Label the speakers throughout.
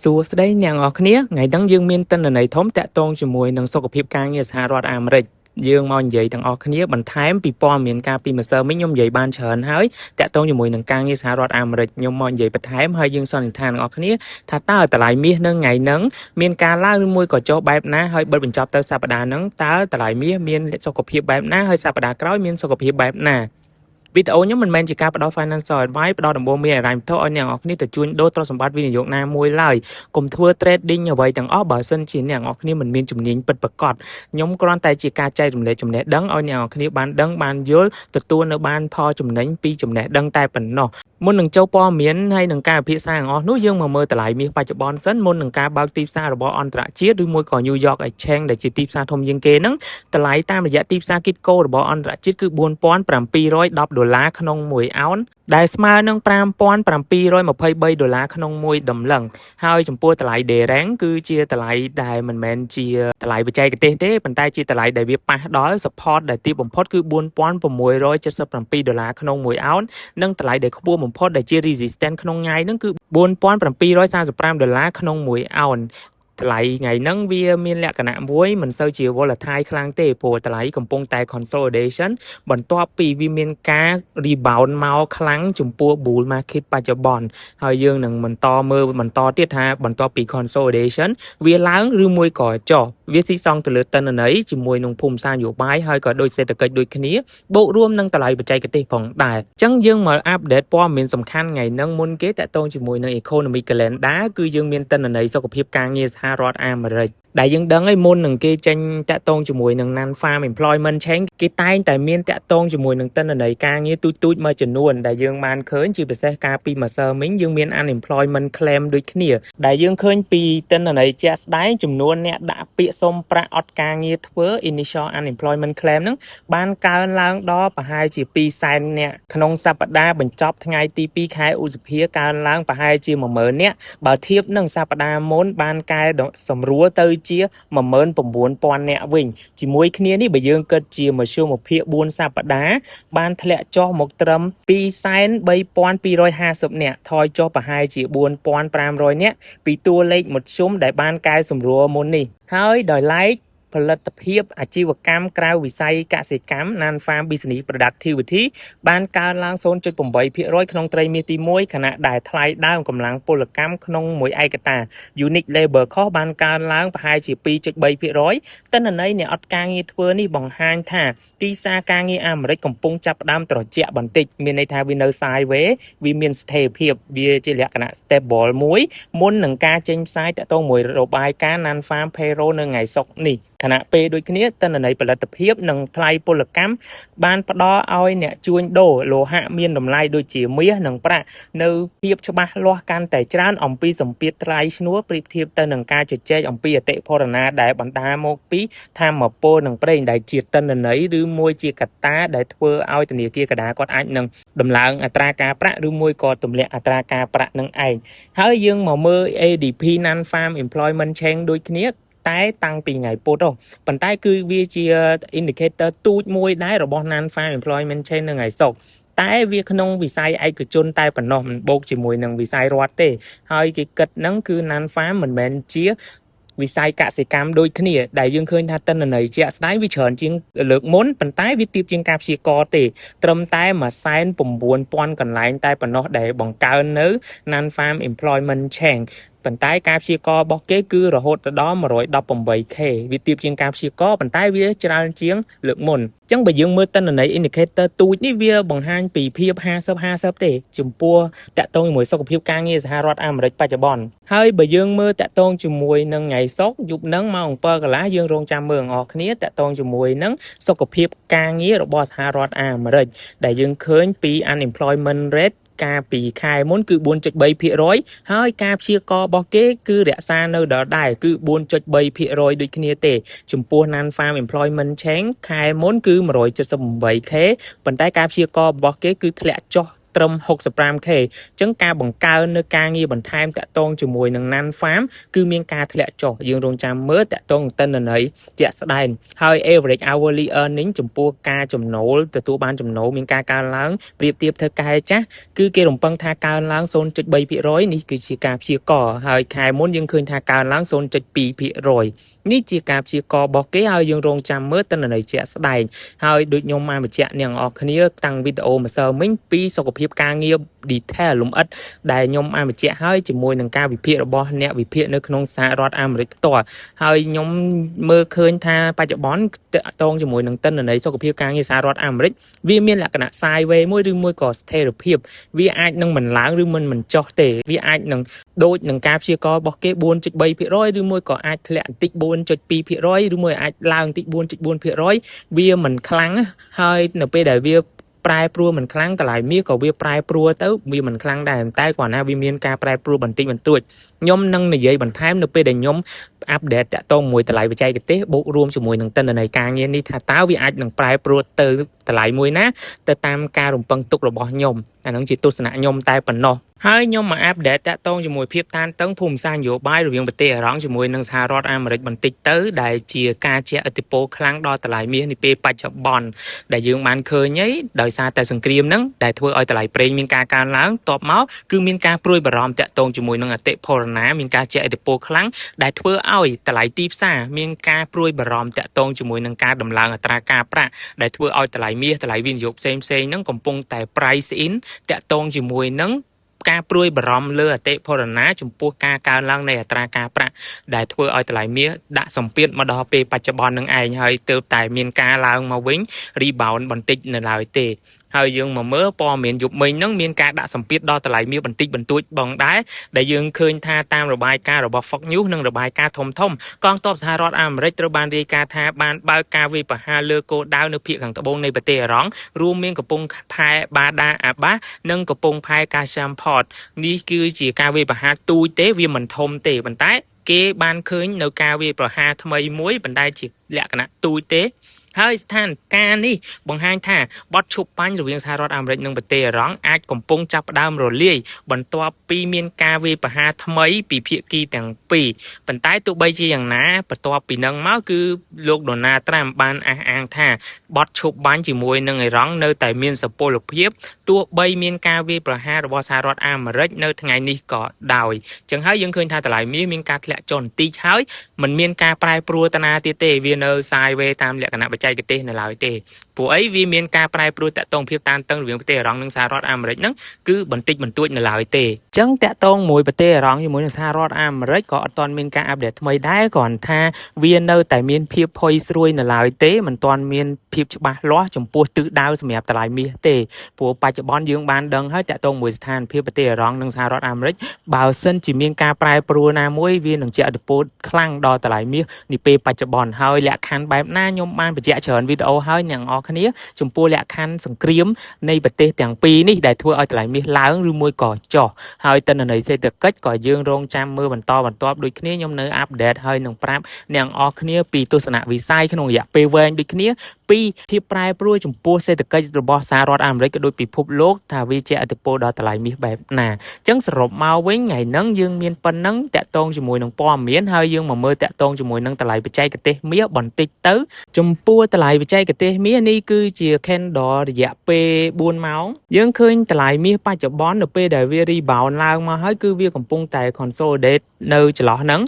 Speaker 1: សួស្តីអ្នកទាំងអស់គ្នាថ្ងៃហ្នឹងយើងមានទិន្នន័យធំតាក់ទងជាមួយនឹងសុខភាពការងារសហរដ្ឋអាមេរិកយើងមកនិយាយទាំងអស់គ្នាបន្ថែមពីព័ត៌មានការពីម្សិលមិញខ្ញុំនិយាយបានច្រើនហើយតាក់ទងជាមួយនឹងការងារសហរដ្ឋអាមេរិកខ្ញុំមកនិយាយបន្ថែមហើយយើងសន្និដ្ឋានទាំងអស់គ្នាថាតើតម្លៃមាសនៅថ្ងៃហ្នឹងមានការឡើងឬមួយក៏ចុះបែបណាហើយបិទបញ្ចប់ទៅសប្តាហ៍ហ្នឹងតើតម្លៃមាសមានសុខភាពបែបណាហើយសប្តាហ៍ក្រោយមានសុខភាពបែបណាវីដេអូខ្ញុំមិនមែនជាការផ្ដល់ financial advice ផ្ដល់ដំបូន្មានហិរញ្ញវត្ថុឲ្យអ្នកទាំងអស់គ្នាទៅជួញដូរទ្រព្យសម្បត្តិវិនិយោគណាមួយឡើយកុំធ្វើ trading អ្វីទាំងអស់បើសិនជាអ្នកទាំងអស់គ្នាមិនមានជំនាញពិតប្រាកដខ្ញុំគ្រាន់តែជាការចែករំលែកចំណេះដឹងឲ្យអ្នកទាំងអស់គ្នាបានដឹងបានយល់ទទួលនៅបានផលចំណេញពីចំណេះដឹងតែប៉ុណ្ណោះមុននឹងចូលព័ត៌មានហើយនឹងការពិភាក្សាទាំងអស់នោះយើងមកមើលតម្លៃមាសបច្ចុប្បន្នសិនមុននឹងការបើកទីផ្សាររបស់អន្តរជាតិឬមួយក៏ New York Exchange ដែលជាទីផ្សារធំជាងគេហ្នឹងតម្លៃតាមរយៈទីផ្សារ Kitco របស់អន្តរជាតិគឺ4710ដុល្លារក្នុងមួយអោនដែលស្មើនឹង5723ដុល្លារក្នុងមួយតម្លឹងហើយចំពោះតម្លៃ Derang គឺជាតម្លៃដែលមិនមែនជាតម្លៃបច្ចេកទេសទេប៉ុន្តែជាតម្លៃដែលវាប៉ះដល់ support ដែលទាបបំផុតគឺ4677ដុល្លារក្នុងមួយអោននិងតម្លៃដែលខ្ពស់បំផុតដែលជា resistance ក្នុងថ្ងៃហ្នឹងគឺ4735ដុល្លារក្នុងមួយអោនតម្លៃថ្ងៃហ្នឹងវាមានលក្ខណៈមួយមិនសូវជា volatile ខ្លាំងទេព្រោះតម្លៃកំពុងតែ consolidation បន្ទាប់ពីវាមានការ rebound មកខ្លាំងចំពោះ bull market បច្ចុប្បន្នហើយយើងនឹងបន្តមើលបន្តទៀតថាបន្ទាប់ពី consolidation វាឡើងឬមួយក៏ចុះវាស៊ីសងទៅលើទិន្នន័យជាមួយនឹងភូមិសាស្ត្រនយោបាយហើយក៏ដូចសេដ្ឋកិច្ចដូចគ្នាបូករួមនឹងតម្លៃបច្ចេកទេសផងដែរអញ្ចឹងយើងមក update ព័ត៌មានសំខាន់ថ្ងៃហ្នឹងមុនគេតាក់ទងជាមួយនឹង economic calendar គឺយើងមានទិន្នន័យសុខភាពការងារសហរដ្ឋអាមេរិកដែលយើងដឹងហើយមុននឹងគេចេញតាក់ទងជាមួយនឹង Non Farm Employment Change គេតែងតែមានតាក់ទងជាមួយនឹងទិន្នន័យការងារទូចៗមួយចំនួនដែលយើងបានឃើញជាពិសេសកាលពីម្សិលមិញយើងមាន unemployment claim ដូចគ្នាដែលយើងឃើញពីទិន្នន័យជាក់ស្ដែងចំនួនអ្នកដាក់ពាក្យសុំប្រាក់អត់ការងារធ្វើ initial unemployment claim ហ្នឹងបានកើនឡើងដល់ប្រហែលជា2សែននាក់ក្នុងសប្តាហ៍បញ្ចប់ថ្ងៃទី2ខែឧសភាកើនឡើងប្រហែលជា10000នាក់បើធៀបនឹងសប្តាហ៍មុនបានកែសម្រួលទៅជា19000នាក់វិញជាមួយគ្នានេះបើយើងគិតជាមធ្យមភាព4សប្តាហ៍បានធ្លាក់ចុះមកត្រឹម23250នាក់ថយចុះប្រហែលជា4500នាក់ពីតួលេខមធ្យមដែលបានកែសម្រួលមុននេះហើយដោយឡែកផលិតភាពអាជីវកម្មក្រៅវិស័យកសិកម្ម Non Farm Business Productivity បានកើនឡើង0.8%ក្នុងត្រីមាសទី1ខណៈដែលថ្លៃដើមកម្លាំងពលកម្មក្នុងមួយឯកតា Unit Labor Cost បានកើនឡើងប្រហែលជា2.3%ទិន្នន័យនៃអត់ការងារធ្វើនេះបង្ហាញថាទីផ្សារការងារអាមេរិកកំពុងចាប់ផ្ដើមត្រជាក់បន្តិចមានន័យថាវានៅ sideways វាមានស្ថិរភាពវាជាលក្ខណៈ stable មួយមុននឹងការចេញផ្សាយតាក់ទងមួយរបាយការណ៍ Non Farm Payroll នៅថ្ងៃសុក្រនេះខណៈពេលដូចគ្នាទិន្នន័យផលិតភាពនិងថ្លៃពលកម្មបានផ្ដល់ឲ្យអ្នកជួញដូរលោហៈមានតម្លៃដូចជាមាសនិងប្រាក់នៅភាពច្បាស់លាស់កាន់តែច្រើនអំពីសម្ពាធថ្លៃឈ្នួលប្រៀបធៀបទៅនឹងការជជែកអំពីអតិផរណាដែលបណ្ដាលមកពីថាមពលនិងប្រេងដែលជាទិន្នន័យឬមួយជាកត្តាដែលធ្វើឲ្យធនាគារកណ្ដាលគាត់អាចនឹងដំឡើងអត្រាការប្រាក់ឬមួយក៏ទម្លាក់អត្រាការប្រាក់នឹងឯងហើយយើងមកមើល ADP Non Farm Employment Change ដូចគ្នាតែតាំងពីថ្ងៃពុធប៉ុន្តែគឺវាជា indicator ទូចមួយដែររបស់ Non Farm Employment Change នៅថ្ងៃសុក្រតែវាក្នុងវិស័យឯកជនតែប៉ុណ្ណោះមិនបូកជាមួយនឹងវិស័យរដ្ឋទេហើយគេគិតហ្នឹងគឺ Non Farm មិនមែនជាវិស័យកសិកម្មដូចគ្នាដែលយើងឃើញថាទិន្នន័យជាក់ស្ដែងវាច្រើនជាងលើកមុនប៉ុន្តែវាទាបជាងការព្យាករណ៍ទេត្រឹមតែ190,000កន្លែងតែប៉ុណ្ណោះដែលបង្កើននៅ Non Farm Employment Change ប៉ុន្តែការព្យាករណ៍របស់គេគឺរហូតទៅដល់ 118K វាទាបជាងការព្យាករណ៍ប៉ុន្តែវាច្រើនជាងលើកមុនអញ្ចឹងបើយើងមើលទិន្នន័យ indicator ទូចនេះវាបង្ហាញពីភាព50 50ទេចំពោះតាក់ទងជាមួយសុខភាពការងារសហរដ្ឋអាមេរិកបច្ចុប្បន្នហើយបើយើងមើលតាក់ទងជាមួយនឹងថ្ងៃសុក្រយប់ហ្នឹងម៉ោង7កន្លះយើងរងចាំមើលទាំងអស់គ្នាតាក់ទងជាមួយនឹងសុខភាពការងាររបស់សហរដ្ឋអាមេរិកដែលយើងឃើញពី unemployment rate កាលពីខែមុនគឺ4.3%ហើយការព្យាករណ៍របស់គេគឺរក្សានៅដដែលគឺ4.3%ដូចគ្នាទេចំពោះ Non Farm Employment Change ខែមុនគឺ 178K ប៉ុន្តែការព្យាករណ៍របស់គេគឺធ្លាក់ចុះ ត្រឹម 65K អញ្ចឹងការបង្កើននៅការងារបន្ថែមតាក់ទងជាមួយនឹង Non Farm គឺមានការធ្លាក់ចុះយើងរងចាំមើលតាក់ទងទិន្នន័យជាក់ស្ដែងហើយ average hourly earning ចំពោះការចំណូលទទួលបានចំណូលមានការកើនឡើងប្រៀបធៀបថៅកែចាស់គឺគេរំពឹងថាកើនឡើង0.3%នេះគឺជាការព្យាករណ៍ហើយខែមុនយើងឃើញថាកើនឡើង0.2%នេះជាការព្យាករណ៍របស់គេហើយយើងរងចាំមើលទិន្នន័យជាក់ស្ដែងហើយដូចខ្ញុំបានបញ្ជាក់អ្នកនរគ្នាតាំងវីដេអូម្សិលមិញពីសុខភាពការងារ detail លម្អិតដែលខ្ញុំបានបញ្ជាក់ហើយជាមួយនឹងការវិភាគរបស់អ្នកវិភាគនៅក្នុងសហរដ្ឋអាមេរិកផ្ទាល់ហើយខ្ញុំមើលឃើញថាបច្ចុប្បន្នតាក់ទងជាមួយនឹងទិន្នន័យសុខភាពការងារសហរដ្ឋអាមេរិកវាមានលក្ខណៈ sideways មួយឬមួយក៏ស្ថិរភាពវាអាចនឹងមិនឡើងឬមិនចុះទេវាអាចនឹងដូចនឹងការព្យាករណ៍របស់គេ4.3%ឬមួយក៏អាចធ្លាក់បន្តិច4.2%ឬមួយអាចឡើងបន្តិច4.4%វាមិនខ្លាំងហើយនៅពេលដែលវាប្រែប្រួលមិនខ្លាំងតម្លៃមាសក៏វាប្រែប្រួលទៅវាមិនខ្លាំងដែរតែគ្រាន់ណាវាមានការប្រែប្រួលបន្តិចបន្តួចខ្ញុំនឹងនិយាយបន្ថែមនៅពេលដែលខ្ញុំ update តាក់ទងមួយតម្លៃបច្ចេកទេសបូករួមជាមួយនឹងទិន្នន័យការងារនេះថាតើវាអាចនឹងប្រែប្រួលទៅតម្លៃមួយណាទៅតាមការរំពឹងទុករបស់ខ្ញុំអាហ្នឹងជាទស្សនៈខ្ញុំតែប៉ុណ្ណោះហើយខ្ញុំមក update តាក់ទងជាមួយភាពតានតឹងភូមិសាស្ត្រនយោបាយរវាងប្រទេសអ៊ីរ៉ង់ជាមួយនឹងសហរដ្ឋអាមេរិកបន្តិចទៅដែលជាការជះឥទ្ធិពលខ្លាំងដល់តម្លៃមាសនាពេលបច្ចុប្បន្នដែលយើងបានឃើញហីដោយសារតែសង្គ្រាមហ្នឹងដែលធ្វើឲ្យតម្លៃប្រេងមានការកើនឡើងតបមកគឺមានការព្រួយបារម្ភតាក់ទងជាមួយនឹងអតិផរណាមានការជះឥទ្ធិពលខ្លាំងដែលធ្វើឲ្យតម្លៃទីផ្សារមានការព្រួយបារម្ភតាក់ទងជាមួយនឹងការដំឡើងអត្រាការប្រាក់ដែលធ្វើឲ្យតម្លៃមាសតម្លៃវិនិយោគផ្សេងៗហ្នឹងកំពុងតែ price in តាក់ទងជាមួយនឹងការព្រួយបារម្ភលើអតិផរណាចំពោះការកើនឡើងនៃអត្រាការប្រាក់ដែលធ្វើឲ្យតម្លៃមាសដាក់សម្ពាធមកដល់ពេលបច្ចុប្បន្ននឹងឯងហើយទើបតែមានការឡើងមកវិញ rebound បន្តិចនៅឡើយទេហើយយើងមកមើលព័ត៌មានយប់មិញហ្នឹងមានការដាក់សម្ពាធដល់តម្លៃមាសបន្តិចបន្តួចបងដែរដែលយើងឃើញថាតាមរបាយការណ៍របស់ Fox News និងរបាយការណ៍ធំធំកងទ័ពសហរដ្ឋអាមេរិកត្រូវបានរាយការណ៍ថាបានបើកការវាយប្រហារលើគោលដៅនៅភាគខាងត្បូងនៃប្រទេសអ៊ីរ៉ង់រួមមានកំពង់ផែបាដាអាបាសនិងកំពង់ផែកាសាំផតនេះគឺជាការវាយប្រហារទូចទេវាមិនធំទេប៉ុន្តែគេបានឃើញនៅការវាយប្រហារថ្មីមួយប៉ុន្តែជាលក្ខណៈទូចទេហើយស្ថានភាពនេះបង្ហាញថាបទឈប់បាញ់រវាងសហរដ្ឋអាមេរិកនិងប្រទេសអ៊ីរ៉ង់អាចកំពុងចាប់ផ្ដើមរលាយបន្ទាប់ពីមានការវាយប្រហារថ្មីពីភាគីទាំងពីរប៉ុន្តែទោះបីជាយ៉ាងណាបន្ទាប់ពីនឹងមកគឺលោកដូណាល់ត្រាំបានអះអាងថាបទឈប់បាញ់ជាមួយនឹងអ៊ីរ៉ង់នៅតែមានសុពលភាពទោះបីមានការវាយប្រហាររបស់សហរដ្ឋអាមេរិកនៅថ្ងៃនេះក៏ដោយចឹងហើយយើងឃើញថាតម្លៃមាសមានការធ្លាក់ចុះបន្តិចហើយមិនមានការប្រែប្រួលតាណាទៀតទេវានៅ sideways តាមលក្ខណៈបច្ចេកទេសនៅឡើយទេព្រោះអីវាមានការប្រែប្រួលតាក់ទងភាពតានតឹងរវាងប្រទេសអ៊ីរ៉ង់និងសហរដ្ឋអាមេរិកហ្នឹងគឺបន្តិចបន្តួចនៅឡើយទេអញ្ចឹងតាក់ទងមួយប្រទេសអ៊ីរ៉ង់ជាមួយនឹងសហរដ្ឋអាមេរិកក៏អត់ទាន់មានការ update ថ្មីដែរគ្រាន់ថាវានៅតែមានភាពផុយស្រួយនៅឡើយទេមិនទាន់មានភាពច្បាស់លាស់ចំពោះទិសដៅសម្រាប់តម្លៃមាសទេព្រោះបច្ចុប្បន្នយើងបានដឹងហើយតាក់ទងមួយស្ថានភាពប្រទេសអ៊ីរ៉ង់និងសហរដ្ឋអាមេរិកបើសិនជាមានការប្រែប្រួលណាមួយវានឹងជះឥទ្ធិពលខ្លាំងដល់តម្លៃមាសនាពេលបច្ចុប្បន្នហើយលក្ខខណ្ឌបែបណាខ្ញុំបានបញ្ជាក់ច្រើនវីដេអូហើយអ្នកនរគ្នាចំពោះលក្ខខណ្ឌសង្គ្រាមនៃប្រទេសទាំងពីរនេះដែលធ្វើឲ្យតម្លៃមាសឡើងឬមួយក៏ចុះហើយទិន្នន័យសេដ្ឋកិច្ចក៏យើងរងចាំមើលបន្តបន្ទាប់ដូចគ្នាខ្ញុំនៅ update ហើយនឹងប្រាប់អ្នកនរគ្នាពីទស្សនវិស័យក្នុងរយៈពេលវែងដូចគ្នាពីភាពប្រែប្រួលចំពោះសេដ្ឋកិច្ចរបស់សហរដ្ឋអាមេរិកក៏ដូចពិភពលោកថាវាជាឥទ្ធិពលដល់តម្លៃមាសបែបណាអញ្ចឹងសរុបមកវិញថ្ងៃហ្នឹងយើងមានប៉ុណ្ណឹងតាក់ទងជាមួយនឹងព័ត៌មានហើយយើងមកមើលតាក់ទងជាមួយនឹងតម្លៃបច្ចេកទេសមាសបន្តិចទៅចំពោះតម្លៃបច្ចេកទេសមាសនេះគឺជា candle រយៈពេល4ម៉ោងយើងឃើញតម្លៃមាសបច្ចុប្បន្ននៅពេលដែលវា rebound ឡើងមកហើយគឺវាកំពុងតែ consolidate នៅចន្លោះហ្នឹង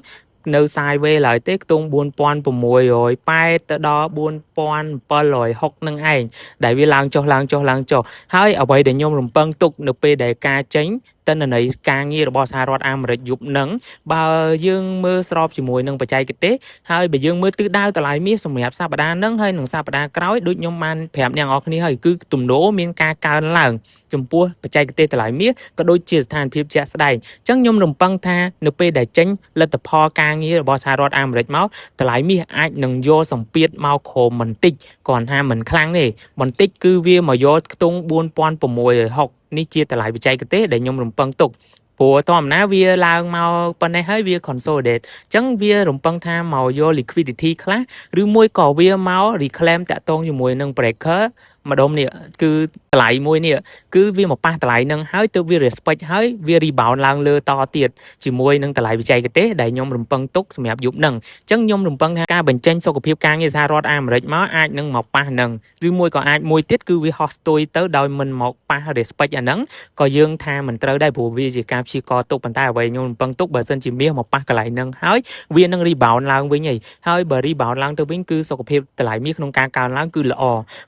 Speaker 1: នៅ sideways ឡើយទេខ្ទង់4680ទៅដល់4760នឹងឯងដែលវាឡើងចុះឡើងចុះឡើងចុះហើយអ្វីដែលខ្ញុំរំពឹងទុកនៅពេលដែលការចេញទិន្នន័យការងាររបស់សហរដ្ឋអាមេរិកយប់នឹងបើយើងមើលស្របជាមួយនឹងបច្ចេកទេសហើយបើយើងមើលទិសដៅតម្លៃមាសសម្រាប់សប្តាហ៍ហ្នឹងហើយនិងសប្តាហ៍ក្រោយដូចខ្ញុំបានប្រាប់អ្នកនរគ្នាហើយគឺទំនោរមានការកើនឡើងចំពោះបច្ចេកទេសតម្លៃមាសក៏ដូចជាស្ថានភាពជាក់ស្ដែងអញ្ចឹងខ្ញុំរំពឹងថានៅពេលដែលចេញលទ្ធផលការងាររបស់សហរដ្ឋអាមេរិកមកតម្លៃមាសអាចនឹងយកសម្ពាធមកក្រោមបន្តិចគ្រាន់ថាមិនខ្លាំងទេបន្តិចគឺវាមកយកខ្ទង់4660នេះជាតម្លៃបច្ចេកទេសដែលខ្ញុំរំពឹងទុកព្រោះធម្មតាវាឡើងមកប៉ុណ្ណេះហើយវា consolidate អញ្ចឹងវារំពឹងថាមកយក liquidity ខ្លះឬមួយក៏វាមក reclaim តាក់ទងជាមួយនឹង breaker ម្ដុំនេះគឺតម្លៃមួយនេះគឺវាមកប៉ះតម្លៃនឹងហើយទើបវា respect ហើយវា rebound ឡើងលើតទៀតជាមួយនឹងតម្លៃបច្ចេកទេសដែលខ្ញុំរំពឹងទុកសម្រាប់យប់ហ្នឹងអញ្ចឹងខ្ញុំរំពឹងថាការបញ្ចេញសុខភាពការងារសហរដ្ឋអាមេរិកមកអាចនឹងមកប៉ះហ្នឹងឬមួយក៏អាចមួយទៀតគឺវាហោះស្ទួយទៅដោយមិនមកប៉ះ respect អាហ្នឹងក៏យើងថាមិនត្រូវដែរព្រោះវាជាការព្យាករទុកប៉ុន្តែអ្វីខ្ញុំរំពឹងទុកបើសិនជាមាសមកប៉ះកន្លែងហ្នឹងហើយវានឹង rebound ឡើងវិញហីហើយបើ rebound ឡើងទៅវិញគឺសុខភាពតម្លៃមាសក្នុងការកើនឡើងគឺល្អ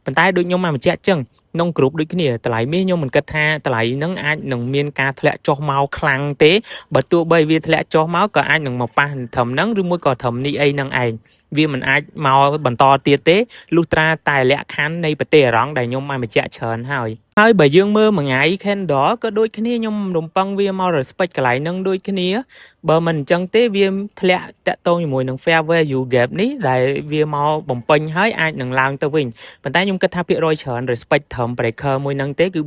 Speaker 1: ប៉ុន្តែដូចខ្ញុំបានបញ្ជាក់ចឹងក្នុងក្រុមដូចគ្នាតម្លៃមាសខ្ញុំមិនគិតថាតម្លៃហ្នឹងអាចនឹងមានការធ្លាក់ចុះមកខ្លាំងទេបើទោះបីវាធ្លាក់ចុះមកក៏អាចនឹងមកប៉ះត្រឹមហ្នឹងឬមួយក៏ត្រឹមនេះអីហ្នឹងឯងវាមិនអាចមកបន្តទៀតទេលុះត្រាតែលក្ខខណ្ឌនៃប្រទេសអឺរ៉ង់ដែលខ្ញុំបានបញ្ជាក់ច្រើនហើយហើយបើយើងមើលមួយថ្ងៃ candle ក៏ដូចគ្នាខ្ញុំរំពឹងវាមក respect កន្លែងហ្នឹងដូចគ្នាបើមិនអញ្ចឹងទេវាធ្លាក់តាក់ទងជាមួយនឹង fair value gap នេះដែលវាមកបំពេញហើយអាចនឹងឡើងទៅវិញប៉ុន្តែខ្ញុំគិតថាភាគរយច្រើន respect ត្រឹម breaker មួយហ្នឹងទេគឺ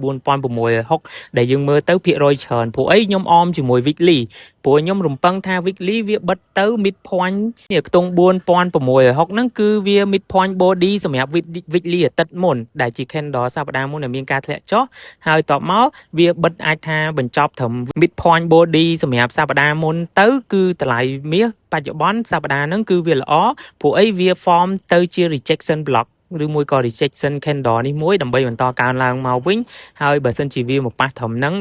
Speaker 1: 4660ដែលយើងមើលទៅភាគរយច្រើនព្រោះអីខ្ញុំអមជាមួយ weekly ព្រោះខ្ញុំរំពឹងថា weekly វាបិទទៅ mid point នេះខ្ទង់4660ហ្នឹងគឺវា mid point body សម្រាប់ weekly អាទិត្យមុនដែលជា candle សប្តាហ៍មុនដែលមានការធ្លាក់ចុះហើយតបមកវាបិទអាចថាបញ្ចប់ត្រឹម mid point body សម្រាប់សប្តាហ៍មុនទៅគឺតម្លៃមាសបច្ចុប្បន្នសប្តាហ៍ហ្នឹងគឺវាល្អព្រោះអីវា form ទៅជា rejection block ឬមួយក៏ rejection candle នេះមួយដើម្បីបន្តកើនឡើងមកវិញហើយបើសិនជាវាមកប៉ះត្រឹមហ្នឹង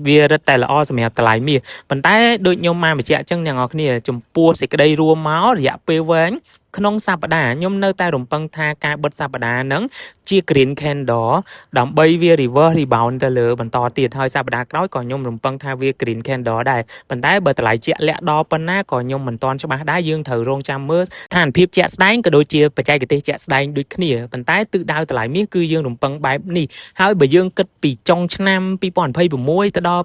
Speaker 1: វារឹតតែល្អសម្រាប់តម្លៃមាសប៉ុន្តែដូចខ្ញុំបានបញ្ជាក់អញ្ចឹងអ្នកនរគ្នាចំពោះសេចក្តីរួមមករយៈពេលវែងក្នុងសប្តាហ៍ខ្ញុំនៅតែរំពឹងថាការបិទសប្តាហ៍ហ្នឹងជា green candle ដើម្បីវា reverse rebound ទៅលើបន្តទៀតហើយសប្តាហ៍ក្រោយក៏ខ្ញុំរំពឹងថាវា green candle ដែរប៉ុន្តែបើតម្លៃជាក់លាក់ដល់ប៉ុណ្ណាក៏ខ្ញុំមិនទាន់ច្បាស់ដែរយើងត្រូវរងចាំមើលស្ថានភាពជាក់ស្ដែងក៏ដូចជាបច្ចេកទេសជាក់ស្ដែងដូចគ្នាប៉ុន្តែទិសដៅតម្លៃមាសគឺយើងរំពឹងបែបនេះហើយបើយើងគិតពីចុងឆ្នាំ2026ទៅដល់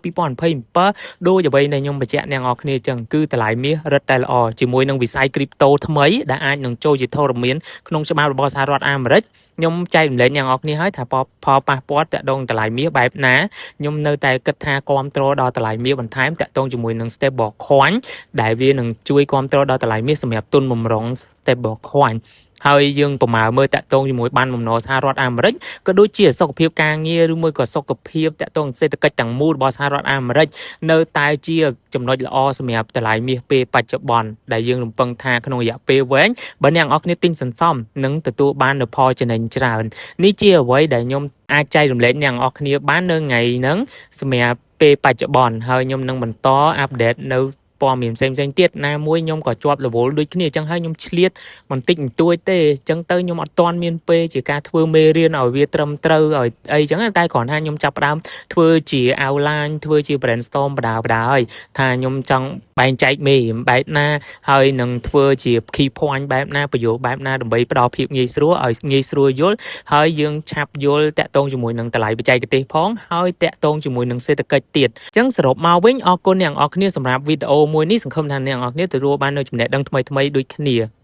Speaker 1: 2027ដូចអ្វីដែលខ្ញុំបញ្ជាក់អ្នកនរគ្នាចឹងគឺតម្លៃមាសរឹតតែល្អជាមួយនឹងវិស័យ crypto ថ្មីដែលអាចនឹងចូលជាធរមានក្នុងច្បាប់របស់សហរដ្ឋអាមេរិកខ្ញុំចែករំលែកអ្នកនរគ្នាហើយថាផលប៉ះពាល់តាក់ទងតម្លៃមាសបែបណាខ្ញុំនៅតែគិតថាគ្រប់គ្រងដល់តម្លៃមាសបន្ថែមតាក់ទងជាមួយនឹង stable coin ដែលវានឹងជួយគ្រប់គ្រងដល់តម្លៃមាសសម្រាប់ទុនបំរុង stable coin ហើយយើងប្រមាណមើលតាក់ទងជាមួយបានបំណុលសហរដ្ឋអាមេរិកក៏ដូចជាសុខភាពការងារឬមួយក៏សុខភាពតាក់ទងសេដ្ឋកិច្ចទាំងមូលរបស់សហរដ្ឋអាមេរិកនៅតែជាចំណុចល្អសម្រាប់តម្លៃមាសពេលបច្ចុប្បន្នដែលយើងរំពឹងថាក្នុងរយៈពេលវែងបើអ្នកនរគ្នាទិញសន្សំនឹងទទួលបាននូវផលចំណេញច្រើននេះជាអ្វីដែលខ្ញុំអាចចែករំលែកអ្នកនរគ្នាបាននៅថ្ងៃហ្នឹងសម្រាប់ពេលបច្ចុប្បន្នហើយខ្ញុំនឹងបន្ត update នៅព័ត៌មានផ្សេងផ្សេងទៀតណាមួយខ្ញុំក៏ជាប់រវល់ដូចគ្នាអញ្ចឹងហើយខ្ញុំឆ្លៀតបន្តិចបន្តួចទេអញ្ចឹងទៅខ្ញុំអត់ទាន់មានពេលជាការធ្វើមេរៀនឲ្យវាត្រឹមត្រូវឲ្យអីអញ្ចឹងតែគ្រាន់ថាខ្ញុំចាប់ផ្ដើមធ្វើជា outline ធ្វើជា brainstorm បដាបដាហើយថាខ្ញុំចង់បែងចែកមេរៀនបែបណាហើយនឹងធ្វើជា key point បែបណាប្រយោគបែបណាដើម្បីផ្ដល់ភាពងាយស្រួលឲ្យងាយស្រួលយល់ហើយយើងឆាប់យល់តាក់ទងជាមួយនឹងតម្លៃបច្ចេកទេសផងហើយតាក់ទងជាមួយនឹងសេដ្ឋកិច្ចទៀតអញ្ចឹងសរុបមកវិញអរគុណអ្នកនរគ្នាសម្រាប់វីដេអូមួយនេះសង្ឃឹមថាអ្នកនរគ្នាទទួលបាននូវចំណេះដឹងថ្មីៗដូចគ្នា។